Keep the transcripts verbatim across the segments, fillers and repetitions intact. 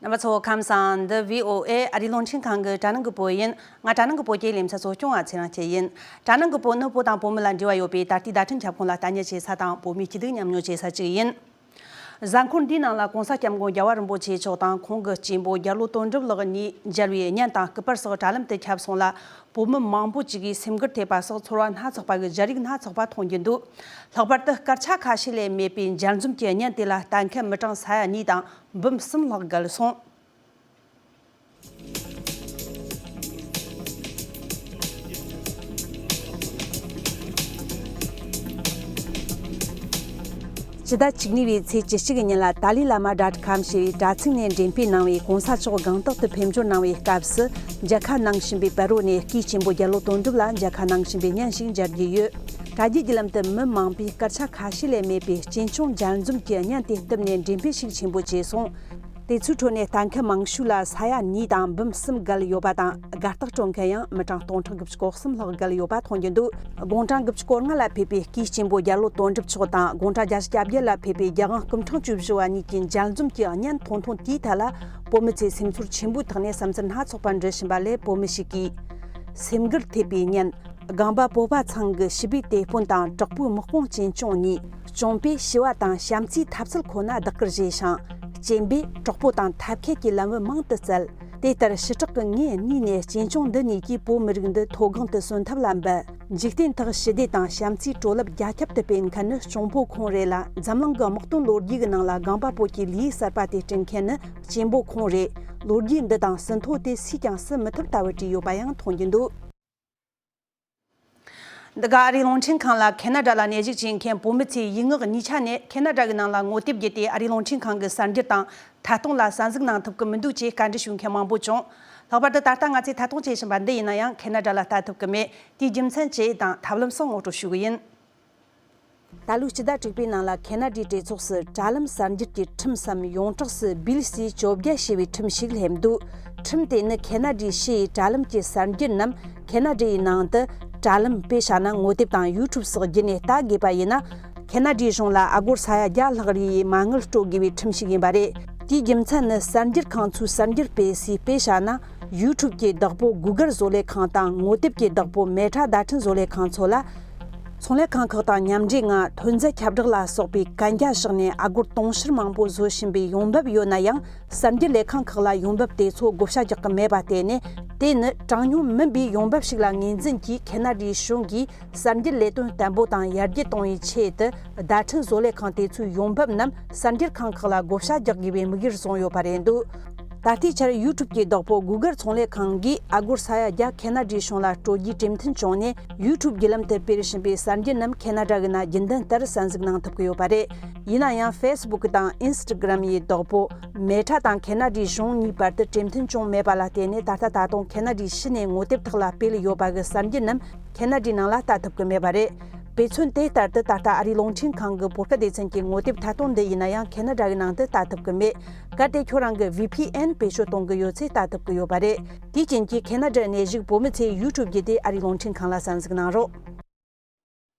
རྣམ་པ་ཚོ་ཁམས་བཟང་། འདི་བྷི་ཨོ་ཨེ་ཨ་རིའི་རླུང་འཕྲིན་ཁང་གི་དྲ་སྣང་གི་བོད་ཡིན། ང་དྲ་སྣང་གི་བོད་སྐད་ལེ་ཚན་གཙོ་སྐྱོང་བ་ཚེ་རིང་སྐྱིད་ཡིན། དྲ་སྣང་གི་བོད་ནི་བོད་དང་བོད་མི་ལ་འབྲེལ་བ་ཡོད་པའི་ད་ལྟའི་བརྡ་འཕྲིན་ཁྱབ་ཁོངས་ལ་ལྟ་ཉན་བྱེད་ས་དང་བོད་མིའི་སྐྱིད་སྡུག་མཉམ་མྱོང་བྱེད་ས་གཅིག་ཡིན། གཟའ་འཁོར་འདིའི་ནང་ལ་༸གོང་ས་༸སྐྱབས་མགོན་རྒྱལ་བ་རིན་པོ་ཆེ་མཆོག་དང་ཁོང་གི་གཅེན་པོ་རྒྱལ་ལོ་དོན་གྲུབ་ལགས་གཉིས་མཇལ་བའི་བརྙན་དང་སྐུ་པར་སོགས་དྲ་ལམ་དུ་ཁྱབ་སོང་ལ། བོད་མི་མང་པོ་ཅིག་གིས་སེམས་འགུལ་ཐེབས་པ་སོགས་ཚོར་བ་སྣ་ཚོགས་པ་གི་ཞལ་རིགས་སྣ་ཚོགས་པ་མཐོང་རྒྱུ་འདུག། ལྷག་པར་དུ་སྐར་ཆ་ཁ་ཤས་ལས་མེད་པའི་མཇལ་འཛོམས་ཀྱི་བརྙན་དེ་ལ་ལྟ་མཁན་མི་གྲངས་ས་ཡ་གཉིས་དང་འབུམ་གསུམ་ལྷག་བརྒལ་སོང་། སྤྱི་ཟླ་བཅུ་གཉིས་པའི་ཚེས་བཅུ་གཅིག་ཉིན་ལ་ཏཱ་ལའི་བླ་མ་ཌོཊ་ཀོམ་ཞེས་པའི་དྲ་ཚིགས་ནས་འགྲེམས་སྤེལ་གནང་བའི་༸གོང་ས་མཆོག་སྒང་ཏོག་ཏུ་ཕེབས་འབྱོར་གནང་བའི་སྐབས་སུ། མཇལ་ཁ་གནང་བཞིན་པའི་བར་རོ་ནས་སྐུའི་གཅེན་པོ་རྒྱལ་ལོ་དོན་གྲུབ་ལ་མཇལ་ཁ་གནང་བཞིན་པའི་བརྙན་ཞིག་མཇལ་རྒྱུ་ཡོད། དྲ་རྒྱའི་བརྒྱུད་ལམ་དུ་མི་མང་པོས་སྐར་ཆ་ཁ་ཤས་ལས་མེད་པའི་གཅེན་གཅུང་མཇལ་འཛོམས་ཀྱི་བརྙན་དེ་བཏུབ་ནས་འགྲེམས་སྤེལ་ཞིག་ཆེན་པོ་བྱས་སོང་། དེ་ཚོའི་ཁྲོད་ནས་ལྟ་མཁན་མང་ཤོས་ལ་ས་ཡ་གཉིས་དང་འབུམ་གསུམ་བརྒལ་ཡོད་པ་དང་། དགའ་རྟགས་སྤྲོད་མཁན་ཡང་མི་གྲངས་སྟོང་ཕྲག་དགུ་བཅུ་གོ་གསུམ་ལྷག་བརྒལ་ཡོད་པ་མཐོང་རྒྱུ་འདུག། དགུང་གྲངས་དགུ་བཅུ་གོ་ལྔ་ལ་ཕེབས་པའི་སྐུའི་གཅེན་པོ་རྒྱལ་ལོ་དོན་གྲུབ་མཆོག་དང་། དགུང་གྲངས་བརྒྱད་ཅུ་གྱ་བརྒྱད་ལ་ཕེབས་པའི་རྒྱལ་དབང་སྐུ་ཕྲེང་བཅུ་བཞི་བ་གཉིས་ཀྱི་མཇལ་འཛོམས་ཀྱི་བརྙན་མཐོང་ཐོངས་དེའི་ཐད་ལ། བོད་མི་ཚོས་སེམས་ཚོར་ཆེན་པོའི་ཐོག་ནས་བསམ་ཚུལ་སྣ་ཚོགས་པ་འདྲི་བཞིན་པ་ལས། བོད་མི་ཞིག་གིས་སེམས་འགུལ་ཐེབས་པའི་བརྙན། སྒང་པ་བོད་པ་ཚང་གི་ཞི་བའི་དེད་དཔོན་དང་དྲག་པོའི་དམག་དཔུང་གཅེན་གཅུང་གཉིས། གཅུང་པས་ཞི་བ་དང་བྱམས་བརྩེའི་ཐབས་ཚུལ་ཁོ་ན་བདག་གིར་བཞེས་ཤིང་། གཅེན་པས་གྲོགས་པོ་དང་ཐབས་མཁས་ཀྱི་ལམ་བུ་མང་དུ་བཙལ། དེ་ལྟར་ཞི་དྲག་གི་ངོས་གཉིས་ནས་གཅེན་གཅུང་འདི་གཉིས་ཀྱིས་བོད་མི་རིགས་འདི་མཐོ་སྒང་དུ་སོན་ཐབས་ལ་འབད། འཇིག་རྟེན་ཐོག་ཞི་བདེ་དང་བྱམས་བརྩེའི་བྲོ་རླབས་རྒྱ་ཁྱབ་ཏུ་སྤེལ་མཁན་ནི་གཅུང་པོ་ཁོང་རེད་ལ། འཛམ་གླིང་གི་དམག་དོན་ལོ་རྒྱུས་ཀྱི་ནང་ལ་སྒང་པ་བོད་ཀྱི་ལེའུ་གསར་པ་དེ་བསྐྲུན་མཁན་ནི་གཅེན་པོ་ཁོང་རེད། ལོ་རྒྱུས་འདི་དང་ཟིན་ཐོ་དེ་སུས་ཀྱང་ཟིན་མི་ཐུབ་ལྟ་བུ་བྲིས་ཡོད་པ་ཡང་མཐོང་རྒྱུ་འདུག། འདི་ག་ཨ་རིའི་རླུང་འཕྲིན་ཁང་ལ་ཁེ་ན་ཌ་ལ་གནས་བཞུགས་བྱེད་མཁན་བོད་མི་ཚོས་ཡིག་ངག་གཉིས་ཆ་ནས་ཁེ་ན་ཌ་གི་ནང་ལ་ངོ་དེབ་བརྒྱུད་དེ་ཨ་རིའི་རླུང་འཕྲིན་ཁང་གི་གསར་འགྱུར་དང་ཐད་གཏོང་ལ་གསན་གཟིགས་གནང་ཐུབ་ཀྱི་མི་འདུག་ཅེས་བཀའ་འདྲི་ཞུ་མཁན་མང་པོ་བྱུང་། ལྷག་པར་དུ་ད་ལྟ་ང་ཚོས་ཐད་གཏོང་བྱེད་བཞིན་པ་འདི་ཡིན་ན་ཡང་ཁེ་ན་ཌ་ལ་ལྟ་ཐུབ་ཀྱི་མེད། དེའི་རྒྱུ་མཚན་ཅི་དང་ཐབས་ལམ་སོགས་ངོ་སྤྲོད་ཞུ་གི་ཡིན། ད་ལོའི་སྤྱི་ཟླ་དྲུག་པའི་ནང་ལ་ཁེ་ན་ཌའི་གྲོས་ཚོགས་སུ་དྲ་ལམ་གསར་འགྱུར་གྱི་ཁྲིམས་སམ་ཡོངས་གྲགས་སུ་བྷིལ་སི་བཅོ་བརྒྱད་ཞེས་པའི་ཁྲིམས་ཤིག་སླེབས་འདུག། ཁྲིམས་དེ་ནི་ཁེ་ན་ཌའི་ཕྱི་ཡི་དྲ་ལམ་གྱི་གསར་འགྱུར་རྣམས་ཁེ་ན་ཌའི་ནང་དུ་དྲ་ལམ་དཔེ་བཞག་ན་ངོ་དེབ་དང་ཡུ་ཊུབ་སོགས་བརྒྱུད་ནས་ལྟ་དགོས་པ་ཡིན་ན། ཁེ་ན་ཌའི་གཞུང་ལ་ཨ་སྒོར་ས་ཡ་བརྒྱ་ལྷག་རེའི་མ་དངུལ་སྤྲོད་དགོས་པའི་ཁྲིམས་ཤིག་ཡིན་པ་རེད། དེའི་རྒྱུ་མཚན་ནི་གསར་འགྱུར་ཁང་ཚོའི་གསར་འགྱུར་སྤེལ་སའི་དཔེ་བཞག་ན། ཡུ་ཊུབ་ཀྱི་བདག་པོ་གུ་གལ་བཟོ་ལས་ཁང་དང་ངོ་དེབ་ཀྱི་བདག་པོ་མེ་ཊ་བརྡ་འཕྲིན་བཟོ་ལས་ཁང་ཚོ་ལ། ཚོང་ལས་ཁང་ཁག་དང་མཉམ་འབྲེལ་ངང་ཐོན་རྫས་ཁྱབ་བསྒྲགས་ལ་སོགས་པའི་གན་རྒྱ་བཞག་ནས་ཨ་སྒོར་དུང་ཕྱུར་མང་པོ་བཟོ་བཞིན་པའི་ཡོང་འབབ་ཡོད་ན་ཡང་། གསར་འགྱུར་ལས་ཁང་ཁག་ལ་ཡོང་འབབ་དེ་ཚོ་བགོ་བཤའ་རྒྱག་གི་མེད་པ་བརྟེན་ནས། དེ་ནི་གྲངས་ཉུང་མིན་པའི་ཡོང་འབབ་ཞིག་ལ་ངོས་འཛིན་གྱིས་ཁེ་ན་ཌའི་གཞུང་གིས། གསར་འགྱུར་ལས་དོན་བརྟན་པོ་དང་ཡར་རྒྱས་གཏོང་བའི་ཆེད་དུ། བརྡ་འཕྲིན་བཟོ་ལས་ཁང་དེ་ཚོའི་ཡོང་འབབ་རྣམས་གསར་འགྱུར་ཁང་ཁག་ལ་བགོ་བཤའ་རྒྱག་དགོས་པའི་དམིགས་ཡུལ་བཟུང་ཡོད་པ་རེད་འདུག། ད་ལྟའི་ཆར་ཡུ་ཊུབ་ཀྱི་བདག་པོ་གུ་གལ་ཚོང་ལས་ཁང་གིས་ཨ་སྒོར་ས་ཡ་བརྒྱ་ཁེ་ན་ཌའི་གཞུང་ལ་སྤྲོད་རྒྱུའི་གྲོས་མཐུན་བྱུང་ནས། ཡུ་ཊུབ་བརྒྱུད་ལམ་དུ་སྤེལ་བཞིན་པའི་གསར་འགྱུར་རྣམས་ཁེ་ན་ཌ་གི་ནང་རྒྱུན་ལྡན་ལྟར་གསན་གཟིགས་གནང་ཐུབ་ཀྱི་ཡོད་པ་རེད། ཡིན་ན་ཡང་ཕེ་སི་བུག་དང་ཨིན་སི་ཊ་གྷི་རམ་ཡི་བདག་པོ་མེ་ཊ་དང་ཁེ་ན་ཌའི་གཞུང་གཉིས་བར་དུ་གྲོས་མཐུན་བྱུང་མེད་པ་ལ་བརྟེན་ནས། ད་ལྟ་ད་དུང་ཁེ་ན་ཌའི་ཕྱི་ནས་ངོ་དེབ་ཁག་ལ་སྤེལ་ཡོད་པ་གི་གསར་འགྱུར་རྣམས་ཁེ་ན་ཌའི་ནང་ལ་ལྟ་ཐུབ་ཀྱི་མེད་པ་རེད། དཔེ་མཚོན་དེ་ལྟར་དུ། ད་ལྟ་ཨ་རིའི་རླུང་འཕྲིན་ཁང་གི་བོད་སྐད་སྡེ་ཚན་གྱི་ངོ་དེབ་ཐད་གཏོང་འདི་ཡིན་ན་ཡང་ཁེ་ན་ཌ་གི་ནང་དུ་ལྟ་ཐུབ་ཀྱི་མེད། གལ་ཏེ་ཁྱོད་རང་གི་ཝི་ཕི་ཨེན་བེད་སྤྱོད་གཏོང་གི་ཡོད་ཚེ་ལྟ་ཐུབ་ཀྱི་ཡོད་པ་རེད། དེའི་རྐྱེན་གྱིས་ཁེ་ན་ཌར་གནས་བཞུགས་བོད་མི་ཚོས་ཡུ་ཊུབ་བརྒྱུད་དེ་ཨ་རིའི་རླུང་འཕྲིན་ཁང་ལ་གསན་གཟིགས་གནང་རོགས།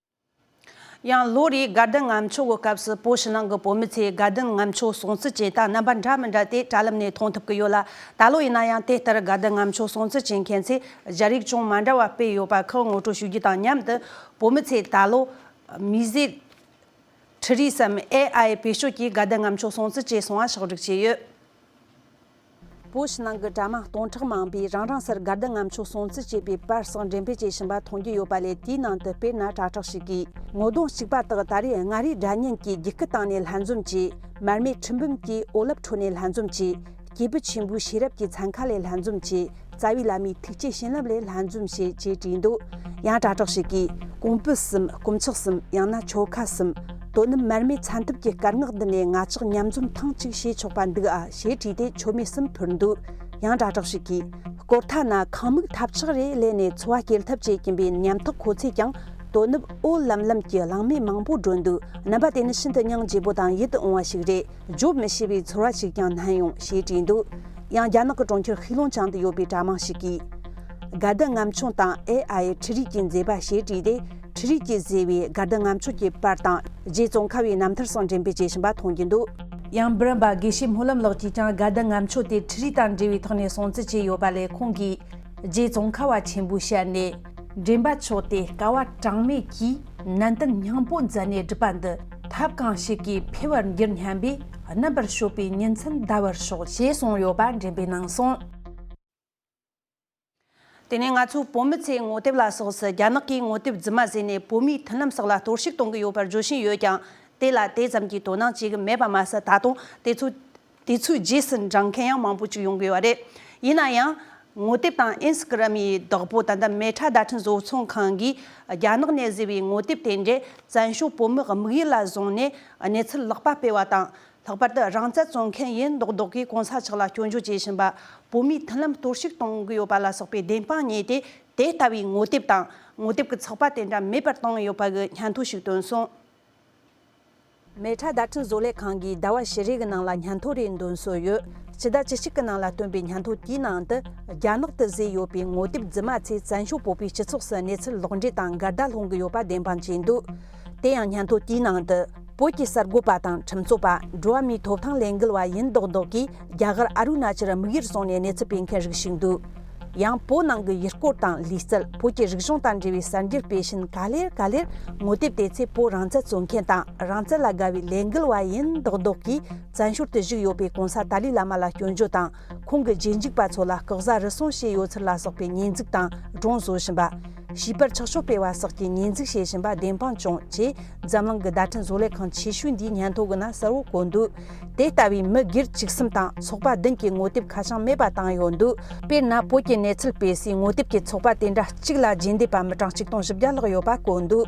ཡང་ལོ་རེའི་དགའ་ལྡན་ལྔ་མཆོད་ཀྱི་སྐབས་སུ་བོད་ཕྱི་ནང་གི་བོད་མི་ཚོས་དགའ་ལྡན་ལྔ་མཆོད་སྲུང་བརྩི་བྱེད་སྟངས་རྣམ་པ་འདྲ་མི་འདྲ་དེ་དྲ་ལམ་ནས་མཐོང་ཐུབ་ཀྱི་ཡོད་ལ། ད་ལོ་ཡིན་ན་ཡང་དེ་ལྟར་དགའ་ལྡན་ལྔ་མཆོད་སྲུང་བརྩི་བྱེད་མཁན་ཚོས་ཞལ་རས་ཅུང་མ་འདྲ་བ་སྤེལ་ཡོད་པ་ཁག་ངོ་སྤྲོད་ཞུ་རྒྱུ་དང་མཉམ་དུ། བོད་མི་ཚོས་ད་ལོ་མིས་བཟོས་འཕྲུལ་རིག་སམ་ཨེ་ཨའི་བེད་སྤྱོད་ཀྱིས་དགའ་ལྡན་ལྔ་མཆོད་སྲུང་བརྩི་བྱས་སོང་བ་ཕྱོགས་སྒྲིག་བྱས་ཡོད། བོད་ཕྱི་ནང་གི་གྲྭ་མང་སྟོང་ཕྲག་མང་པོས་རང་རང་སར་དགའ་ལྡན་ལྔ་མཆོད་སྲུང་བརྩི་བྱེད་པའི་པར་སོགས་འགྲེམས་སྤེལ་བྱེད་བཞིན་པ་མཐོང་རྒྱུ་ཡོད་པ་ལས། དེའི་ནང་དུ་དཔེར་ན་དྲ་གྲགས་ཤིག་གིས། ངོ་གདོང་གཅིག་པ་དག་ད་རེས་མངའ་རིས་སྒྲ་སྙན་གྱི་རྒྱུད་སྐུད་སྟེང་ནས་ལྷན་འཛོམས་བྱས། མར་མེ་ཁྲི་འབུམ་གྱི་འོད་རླབས་ཁྲོད་ནས་ལྷན་འཛོམས་བྱས། སྐྱེས་བུ་ཆེན་པོའི་ཤེས་རབ་ཀྱི་ཚན་ཁ་ལས་ལྷན་འཛོམས་བྱས། རྩ་བའི་བླ་མའི་ཐུགས་བསྐྱེད་བྱིན་རླབས་ལས་ལྷན་འཛོམས་བྱས། ཅེས་བྲིས་འདུག། ཡང་དྲ་གྲགས་ཤིག་གིས། ཀོང་པོ་གསུམ། དཀོན་མཆོག་གསུམ། ཡང་ན་ཆོལ་ཁ་གསུམ། དོ་ནུབ་མར་མེ་མཚན་ཐུབ་ཀྱི་སྐར་ངོགས་འདི་ནས་ང་ཅག་མཉམ་འཛོམས་ཐེངས་གཅིག་བྱེད་ཆོག་པ་འདུག་ཨ། ཞེས་བྲིས་ཏེ་མཆོད་མེ་གསུམ་ཕུལ་འདུག། ཡང་དྲ་གྲགས་ཤིག་གིས། སྐོར་ཐ་ན་ཁང་མིག་ཐབས་ཆག་རེ་ལས་ནས་འཚོ་བ་སྐྱེལ་ཐབས་བྱེད་ཀྱིན་པའི་ཉམ་ཐག་ཁོ་ཚོས་ཀྱང་དོ་ནུབ་འོད་ལམ་ལམ་གྱི་གླང་མེ་མང་པོ་སྒྲོན་འདུག། རྣམ་པ་དེ་ནི་ཤིན་ཏུ་སྙིང་རྗེ་པོ་དང་ཡིད་དུ་འོང་བ་ཞིག་རེད། བརྗོད་མི་ཤེས་པའི་ཚོར་བ་ཞིག་ཀྱང་སྣང་ཡོང་། ཞེས་བྲིས་འདུག། ཡང་རྒྱ་ནག་གི་གྲོང་ཁྱེར་ཧྥེ་ལུང་ཅང་དུ་ཡོད་པའི་གྲྭ་མང་ཞིག་གིས། དགའ་ལྡན་ལྔ་མཆོད་དང་ཨེ་ཨའི་འཕྲུལ་རིག་གི་མཛེས་པ་ཞེས་བྲིས་ཏེ། འཕྲུལ་རིག་གིས་བཟོས་པའི་དགའ་ལྡན་ལྔ་མཆོད་ཀྱི་པར་དང་། རྗེ་ཙོང་ཁ་བའི་རྣམ་ཐར་སོགས་འགྲེམས་སྤེལ་བྱེད་བཞིན་པ་མཐོང་རྒྱུ་འདུག། ཡང་འབུམ་རམས་པ་དགེ་བཤེས་སྨོན་ལམ་ལགས་ཀྱིས་ཀྱང་དགའ་ལྡན་ལྔ་མཆོད་དེ་འཕྲུལ་རིག་དང་འབྲེལ་བའི་ཐོག་ནས་སྲུང་བརྩི་བྱས་ཡོད་པ་ལས། ཁོང་གིས་རྗེ་ཙོང་ཁ་པ་ཆེན་པོའི་ཞལ་ནས། འདྲེན་པ་མཆོག་དེ་དཀའ་བ་གྲངས་མེད་ཀྱིས་ནན་ཏན་སྙིང་པོ་མཛད་ནས་བསྒྲུབས་པ་འདི་ཐབས་གང་ཞིག་གིས་འཕེལ་བར་འགྱུར་སྙམ་པས། རྣམ་པར་དཔྱོད་པའི་ཉིན་མཚན་འདའ་བར་ཤོག་ཅེས་གསུངས་ཡོད་པ་འདྲེན་པས་གནང་སོང་། དེ་ནས་ང་ཚོའི་བོད་མི་ཚོས་ངོ་དེབ་ལ་སོགས་སུ་རྒྱ་ནག་གིས་ངོ་དེབ་རྫུན་མ་བཟོས་ནས་བོད་མིའི་མཐུན་ལམ་སོགས་ལ་གཏོར་བཤིག་གཏོང་གི་ཡོད་པར་བརྗོད་བཞིན་ཡོད་ཀྱང་། དེ་ལ་དེ་ཙམ་གྱིས་དོ་སྣང་བྱེད་ཀྱི་མེད་པ་མ་ཟད། ད་དུང་དེ་ཚོ་དེ་ཚོའི་རྗེས་སུ་འབྲང་མཁན་ཡང་མང་པོ་ཅིག་ཡོང་གི་ཡོད་རེད། ཡིན་ན་ཡང་། ངོ་དེབ་དང་ཨིན་སི་ཀི་རམ་ཡི་བདག་པོ་ད་ལྟ་མེ་ཁྲ་བརྡ་འཕྲིན་བཟོ་ཚོང་ཁང་གིས་རྒྱ་ནག་ནས་བཟོས་པའི་ངོ་དེབ་དེ་འདྲས་བཙན་བྱོལ་བོད་མི་དམིགས་ཡུལ་ལ་བཟུང་ནས་གནས་ཚུལ་ལག་པ་སྤེལ་བ་དང་། ལྷག་པར་དུ་རང་བཙན་རྩོད་མཁན་ཡིན་མདོག་མདོག་གིས་གོང་ས་མཆོག་ལ་སྐྱོན་བརྗོད་བྱེད་བཞིན་པ། བོད་མིའི་མཐུན་ལམ་གཏོར་བཤིག་གཏོང་གི་ཡོད་པ་ལ་སོགས་པའི་བདེན་དཔང་རྙེད་དེ། དེ་ལྟ་བུའི་ངོ་དེབ་དང་ངོ་དེབ་ཀྱི་ཚོགས་པ་དེ་འདྲ་མེད་པར་བཏང་ཡོད་པ་གི་སྙན་ཐོ་ཞིག་བཏོན་སོང་། མེ་ཁྲ་བརྡ་འཕྲིན་བཟོ་ལས་ཁང་གིས་ཟླ་བ་ཕྱི་རེ་གི་ནང་ལ་སྙན་ཐོ་རེ་འདོན་སྲོལ་ཡོད། སྤྱི་ཟླ་བཅུ་གཅིག་གི་ནང་ལ་བཏོན་པའི་སྙན་ཐོ་དེའི་ནང་དུ། རྒྱ་ནག་ཏུ་བཟོས་ཡོད་པའི་ངོ་དེབ་རྫུན་མ་ཚོས་བཙན་བྱོལ་བོད་པའི་སྤྱི་ཚོགས་སུ་གནས་ཚུལ་ལོག་འགྲེལ་དང་འགལ་ཟླ་སློང་གི་ཡོད་པ་བདེན་དཔང་བྱས་འདུག་དེ་ཡང་སྙན་ཐོ་དེའི་ནང་དུ། བོད་ཀྱི་གསར་འགོད་པ་དང་ཁྲིམས་རྩོད་པ། འགྲོ་བ་མིའི་ཐོབ་ཐང་ལས་འགུལ་བ་ཡིན་མདོག་མདོག་གིས་རྒྱ་གར་ཨ་རུ་ན་ཅལ་དམིགས་ཡུལ་བཟུང་ནས་གནས་ཚུལ་སྤེལ་མཁན་རིགས་ཤིག་འདུག་ཡང་བོད་ནང་གི་ཡུལ་སྐོར་དང་ལུས་རྩལ། བོད་ཀྱི་རིག་གཞུང་དང་འབྲེལ་བའི་གསར་འགྱུར་སྤེལ་བཞིན། ག་ལེར་ག་ལེར་ངོ་དེབ་དེ་ཚོས་བོད་རང་བཙན་རྩོད་མཁན་དང་རང་བཙན་ལ་དགའ་བའི་ལས་འགུལ་བ་ཡིན་མདོག་མདོག་གིས་བཙན་བྱོལ་དུ་བཞུགས་ཡོད་པའི་གོང་ས་ཏཱ་ལའི་བླ་མ་ལ་སྐྱོན་བརྗོད་དང་། ཁོང་གི་རྗེས་འཇུག་པ་ཚོ་ལ་སྐུ་གཟུགས་རུལ་སུངས་བྱས་ཡོད་ཚུལ་ལ་སོགས་པའི་ཉེས་འཛུགས་དང་སྒྲུང་བཟོ་བཞིན་པ། བྱིས་པར་ཆགས་སྤྱོད་སྤེལ་བ་སོགས་ཀྱི་ཉེས་འཛུགས་བྱེད་བཞིན་པ་བདེན་དཔང་བྱུང་ཅེས། འཛམ་གླིང་གི་བརྡ་འཕྲིན་བཟོ་ལས་ཁང་ཆེ་ཤོས་འདིའི་སྙན་ཐོ་གི་ནང་གསལ་བོ་བཀོད་འདུག་དེ་ལྟ་བུའི་མི་སྒེར་བཅུ་གསུམ་དང་ཚོགས་པ་བདུན་གྱི་ངོ་དེབ་ཁ་བྱང་མེད་པ་བཏང་ཡོད་འདུག་དཔེར་ན། བོད་ཀྱི་གནས་ཚུལ་སྤེལ་སའི་ངོ་དེབ་ཀྱི་ཚོགས་པ་དེ་འདྲ་གཅིག་ལ་རྗེས་འདེད་པ་མི་གྲངས་ཆིག་སྟོང་བཞི་བརྒྱ་ལྷག་ཡོད་པ་བཀོད་འདུག་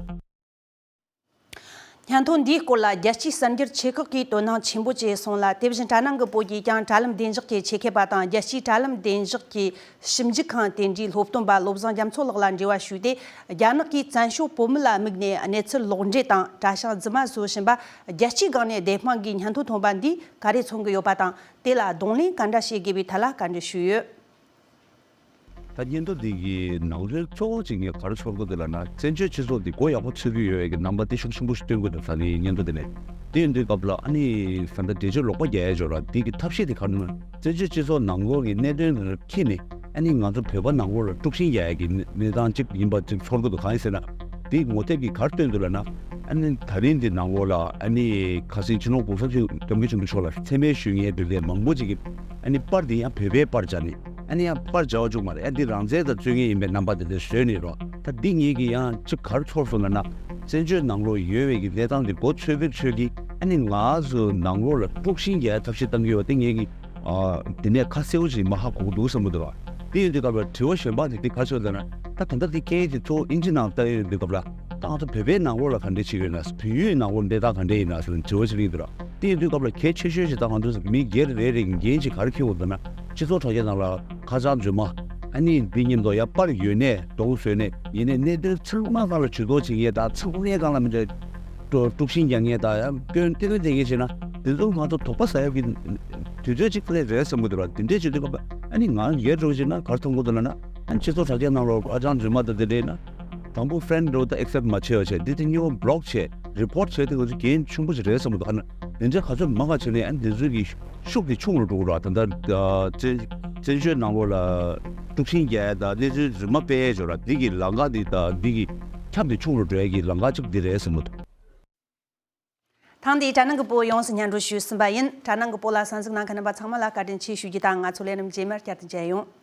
སྙན་ཐོ་འདིའི་སྐོར་ལ་རྒྱལ་སྤྱིའི་གསར་འགྱུར་ཆེ་ཁག་གིས་དོ་སྣང་ཆེན་པོ་བྱས་སོང་ལ། དེ་བཞིན་དྲ་ནང་གི་བོད་ཀྱི་ཀྱང་དྲ་ལམ་བདེ་འཇགས་ཀྱི་ཆེད་མཁས་པ་དང་། རྒྱལ་སྤྱིའི་དྲ་ལམ་བདེ་འཇགས་ཀྱི་ཞིབ་འཇུག་ཁང་དེ་འདྲའི་སློབ་སྟོན་པ་བློ་བཟང་རྒྱ་མཚོ་ལགས་ལ་འབྲེལ་བ་ཞུས་ཏེ། རྒྱ་ནག་གིས་བཙན་བྱོལ་བོད་མི་ལ་དམིགས་ནས་གནས་ཚུལ་ལོག་འགྲེལ་དང་གྲྭ་ཤག་རྫུན་མ་བཟོ་བཞིན་པ། རྒྱལ་སྤྱིའི་སྒང་ནས་བདེན་དཔང་གིས་སྙན་ཐོ་ཐོན་པ་འདིས་ག་རེ་མཚོན་གྱི་ཡོད་པ་དང་། དེ་ལ་གདོང་ལེན་ག་འདྲ་བྱེད་དགོས་པའི་ཐད་ལ་བཀའ་འདྲི་ཞུས་ཡོད། ད་སྙན་ཐོ་འདི་གི་ནང་དོན་གཙོ་བོ་གཅིག་ངས་ག་རེ་ཚོར་གི་འདུག་ལབ་ན། བཙན་བྱོལ་སྤྱི་ཚོགས་འདི་མགོ་ཡག་པོ་ཚོད་ཀྱི་ཡོད་པའི་གི་རྣམ་པ་དེ་ཤུགས་ཆེན་པོ་ཞིག་སྟོན་གི་འདུག་ད་ནི་སྙན་ཐོ་འདི་ནས། དེ་ཡིན་དུས་སྐབས་ལ་ཨ་ནི་ད་ལྟ་འགྲེལ་བརྗོད་ལོག་པ་རྒྱག་ཡ་ཅིག་ཡོད་ར། འདི་གི་ཐབས་ཤེས་དེ་ག་རེ་ནི། བཙན་བྱོལ་སྤྱི་ཚོགས་ནང་ལོགས་ཀྱི་གནད་དོན་རེ་འཁྱེར་ནས་ཨ་ནི་ང་ཚོ་བོད་པ་ནང་ལོགས་ལ་དཀྲུག་ཤིང་རྒྱག་ཡ་གི་གནས་སྟངས་གཅིག་ཡིན་པ་ཅིག་ཚོར་གི་འདུག་གང་ཡིན་ཟེར་ན། དེའི་ངོ་དེབ་ཀྱིས་ག་རེ་སྟོན་འདུག་ལབ་ན། ཨ་ནི་ད་རིང་འདི་ནང་ལོགས་ལ་ཨ་ནི་ཁ་སང་སྤྱི་ནོར་༸གོང་ས་༸སྐྱབས་མགོན་ཆེན་པོ་མཆོག་ལ་མཚན་སྨད་ཞུ་མཁན་དེ་འདྲ་མང་པོ་ཅིག་གིས་ཨ་ནི་པར་འདི་ཡང་བོད་པའི་པར་སྦྱར་ནས། ཨ་ནི་ཡང་པར་སྦྱར་བ་བཅུག་མ་རེད། ཨ་འདི་རང་བཙན་དང་རྩོད་མཁན་ཡིན་པའི་རྣམ་པ་དེ་འདྲ་བཟོས་ནས་རོ། ད་འདི་ངེད་ཀྱིས་ཡང་ཅིག་ག་རེ་ཚོར་སོང་ལབ་ན། བཙན་བྱོལ་ནང་ལོགས་ཡོད་པའི་གི་གནས་སྟངས་འདི་མགོ་ཚོད་པའི་ཚོད་ཀྱིས་ཨ་ནི་ང་ཚོ་ནང་ལོགས་ལ་དཀྲུག་ཤིང་རྒྱག་ཐབས་ཤེས་བཏང་གི་ཡོད་པ་དེ་ངེད་ཀྱིས། ཨ། དེ་ནས་ཁ་གསལ་བོ་ཞིག་མ་ཧ་གོ་གི་འདུག་བསམ་གི་འདུག་ར། དེ་ཡིན་དུས་སྐབས་ལ་དྲི་བ་གཞན་པ་དེ་དེ་ག་ཚོད་ལབ་ན། ད་ད་ལྟ་དེ་སྐད་ཡིག་དེ་ཚོ་ཨིན་ཇི་ནང་ལྟ་ཡོང་དུས་སྐབས་ལ། ད་ང་ཚོ་བོད་པའི་ནང་ལོགས་ལ་ག་འདྲས་བྱེད་ཀྱི་ཡོད་ན། བལ་ཡུལ་ནང་ལོགས་འདི་དག་ག་འདྲས་ཡིན་ན་ཟེར་དྲི་བ་ཞིག་སླེབས་འདུག་ར། དེ་ཡིན་དུས་སྐབས་ལ་གལ་ཆེ་ཤོས་ཤིག་ད་ང་ཚོ་མི་སྒེར་རེ་རེ་གི་འགན་ཅིག་ག་རེ་འཁྱེར་དགོས་འདུག་ན། སྤྱི་ཚོགས་དྲ་རྒྱ་ནང་ལ་ཁ་བྱང་རྫུན་མ། ཨ་ནི་འདི་མཉམ་དུ་ཡང་པར་ཡོད་ནས་རྡོག་བཟོས་ནས་ཡིན་ནའི་གནད་དོན་ཚང་མ་སྒང་ལ་ཇུས་གཏོགས་བྱེད་མཁན་དང་། ཚང་མའི་སྒང་ལ་མི་འདྲ། དཀྲུག་ཤིང་རྒྱག་མཁན་དང་ཡང་སྐྱོན་ཏན་ཏན་བསྡད་མཁན་བྱས་ན། དེ་ཚོ་ང་ཚོ་དོགས་པ་ཟ་ཡག་གི་དུས་ཚོད་ཅིག་སླེབས་རེད་བསམ་གི་འདུག་ར། དེ་འདྲས་བྱེད་དུས་སྐབས་ཨ་ནི་ང་སྒེར་རུ་བྱས་ན་ག་རེ་མཐོང་གི་འདུག་ལབ་ན། ཨ་ནི་སྤྱི་ཚོགས་དྲ་རྒྱ་ནང་ལོགས་ཁ་བྱང་རྫུན་མ་དང་དེ་འདྲས་ན། དང་པོ་ཕེན་འདྲ་བོ་ད་ཨེག་སེབ་མ་བྱས་པ་བྱས། དེ་དེ་གཉིས་པོ་བྷ་ལོག་བྱས། རི་པོར་ཊི་བྱས། དེ་ང་ཚོ་འགན་ཆེན་པོ་ཞིག་རེད་བསམ་གི་འདུག་ཨ་ནི་དེ་འདྲས་ག་ཚོད་མང་ག་བྱས་ནས་ཨ་ནི་དེ་ཚོའི་གི་ཤུགས་དེ་ཆུང་རུ་འགྲོ་གི་ར། ད་ལྟ་བཙན་བཙན་བྱོལ་ནང་ལོགས་ལ་དཀྲུག་ཤིང་རྒྱག་ཡ་དང་གནས་ཚུལ་རྫུན་མ་སྤེལ་ཡ་ཅིག་ཡོད་ར། འདི་གི་ལམ་ཁ་འདི་དང་འདི་གི་ཁྱབ་འདི་ཆུང་རུ་འགྲོ་ཡ་གི་ལམ་ཁ་གཅིག་འདི་རེད་བསམ་གི་འདུག་ཐེངས་འདིའི་དྲ་ནང་གི་བོད་ཡོངས་སུ་སྙན་སྒྲོན་ཞུས་ཟིན་པ་ཡིན། དྲ་ནང་གི་བོད་ལ་གསན་གཟིགས་གནང་མཁན་རྣམ་པ་ཚང་མ་ལ་བཀའ་དྲིན་ཆེ་ཞུ་རྒྱུ་དང་། ང་ཚོ་ལས་རིམ་རྗེས་མར་བསྐྱར་དུ་མཇལ་ཡོང་།